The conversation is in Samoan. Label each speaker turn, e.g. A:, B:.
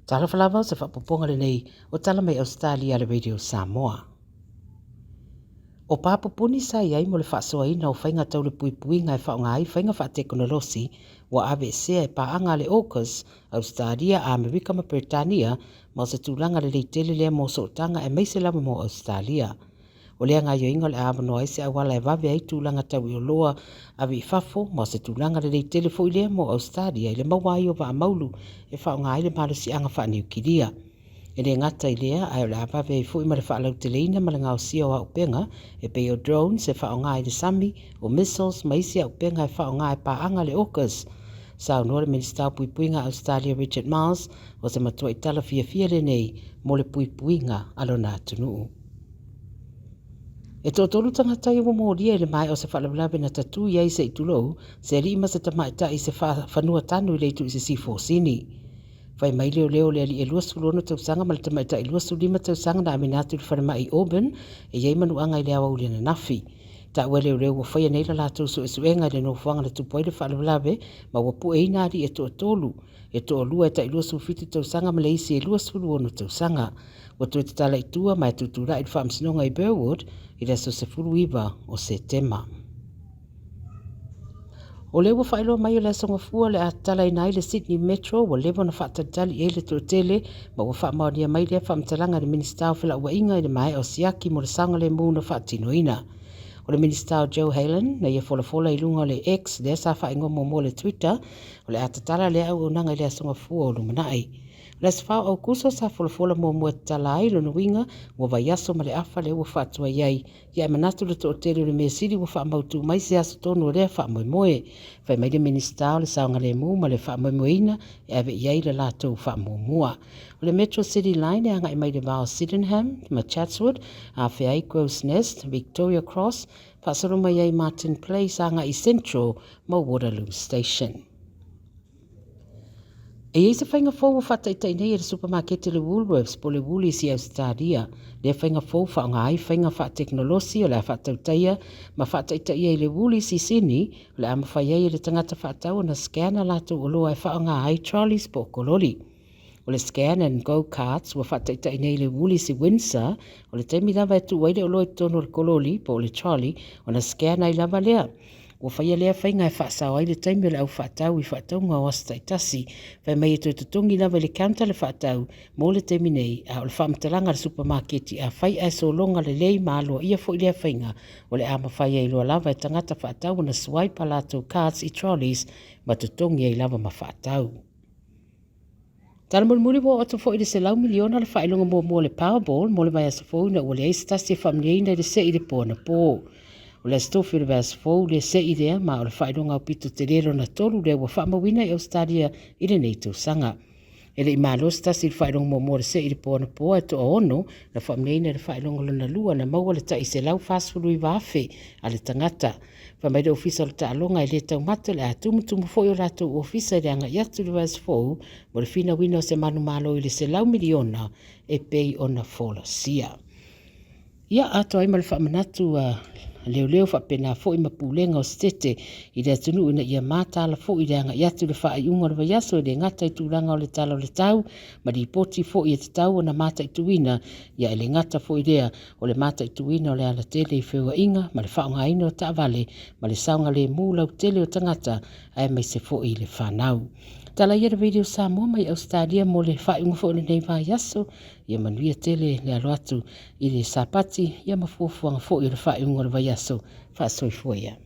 A: Talofa lava o se faapopoga lenei o tala mai Ausetalia a le Radio Samoa. O pa pupuni sa i ai mo le faasoaina o faiga tau le puipuiga e faaaoga ai faiga faatekonolosi ua aveesea e paaga a le AUKUS, Ausetalia, Amerika ma Peretania, ma o se tulaga lelei tele lea mo sootaga aemaise lava mo Ausetalia. O lea gaoioiga o le a avanoa ai se auala e vave ai tulaga tau i oloa ave i fafo, ma o se tulaga lelei tele foi lea mo Ausetalia i le maua ai o vaa maulu e faaaoga ai le malosiaga faaniukilia. E le gata i lea, ae o le a vave ai foi ma le faalauteleina ma le gaosia o auupega e pei o drones e faaaoga i le sami, o missiles ma isi auupega e faaaoga e paaga le AUKUS. Saunoa le Minisita o Puipuiga a Ausetalia Richard Marles, o se matuai tala fiafia lenei mo le puipuiga a lona atunuu. E toatolu tagata ia ua molia i le maea o se faalavelave na tatui ai se i tulou se alii ma se tamaitai i se fanua tanu i le itu i sisifo o Sini. Fai mai leoleo o le alii e 26 tausaga ma le tamaitai 25 tausaga na aveina atu i le falemai i Auburn e i ai manuaga i le aoauli ananafi. Taua e leoleo ua faia nei la latou suesuega i le nofoaga na tupu ai le faalavelave ma ua pueina alii e toatolu, e toalua e tai 27 tausaga ma le isi e 26 tausaga. Ua toe tatala i tua ma e tutulai i le faamasinoga i Burwood i le aso 19 o Setema. O lea ua faailoa mai o le Aso Gafua le a tatalaina ai le Sydney Metro ua leva ona faatalitali i ai le toatele ma ua faamaonia mai lea faamatalaga e le Minisita o Felauaiga i le maea o siaki mo le saogalemu na faatinoina. O le Minisita o Joe Haylen na ia folafola i luga o le X lea sa faaigoa muamua le Twitter o le a tatala lea auaunaga i le Aso Gafua o lumanai. O le aso 4 o Aokuso sa folafola muamua e tatala ai lona uiga ua vaiaso ma le afa lea ua faatuai ai. Ia e manatu le toatele o le mea sili ua faamautu mai se aso tonu o lea faamoemoe. Fai mai le Minisita o le saogalemu ma le faamoemoeina e ave i ai le latou faamuamua. O le Metro City Line e agai mai le va o Sydenham ma Chatswood, afea ai Crows Nest, Victoria Cross, faasolo mai ai Martin Place agai i Central ma Waterloo Station. E i ai se faiga fou ua faataitai nei e le supamakete le Woolworths po o le Woolies i Ausetalia. Lea faiga fou faaaoga ai faiga faatekonolosi o le a faatautaia ma faataitaia i le Woolies i Sydney, o le a mafai ai e le tagata faatau ona scan a latou oloa e faaaoga ai trolleys po o kololi. O le Scan and Go Cards ua faataitai nei i le Woolies i Windsor, o le taimi lava e tuu ai le oloa i totonu o le kololi po o le trolley ona scan ai lava lea. Ua faia lea faiga e faasao ai le taimi o le au faatau i faatauga o aso taitasi. Fai mai e toe totogi lava i le counter le faatau mo le taimi nei, a o le faamatalaga a le supamaketi afai ae sologa lelei ma aloaia foi lea faiga, o le a mafai ai loa lava e tagata faatau ona swipe a latou cards i trolleys ma totogi ai lava ma faatau. Tala mulimuli ua oo atu foi i le 100 miliona le faailoga muamua o le Powerball mo le vaiaso fou ina ua leai se tasi e faamanuiaina i le sei i le po anapo. O le aso tofi o le vaiaso fou le sei lea ma o le faailoga aupito tele lona tolu lea ua faamauina i Ausetalia i lenei tausaga. E le i malo se tasi i le faailoga muamua o le sei i le po anapo ae toaono na faamanuiaina i le faailoga lona lua na maua le tai $149,000 a le tagata. Fai mai le Ofisa o le Taaloga e le taumate o le a tumutumu foi o latou ofisa i le agai atu i le vaiaso fou mo le finauina o se manumalo i le 100 miliona e pei ona folasia. Ia atoa ai ma le faamanatu a leoleo faapena foi ma pulega o setete i le atunuu ina ia mataala foi i le agai atu i le faaiuga o le vaiaso e le gata i tulaga o le tala o le tau ma lipoti foi e tatau ona mataituina ia e le gata foi lea o le mataituina o le alatele i feoaiga ma le faaaogaina o taavale ma le saogalemu lautele o tagata aemaise foi le fanau. Tala ia le Radio Samoa mai Ausetalia mo le faaiuga foi o lenei vaiaso. Ia manuia tele le alo atu i le Sapati ia ma fuafuaga foi o le faaiuga o le vaiaso. Faasoifua ia.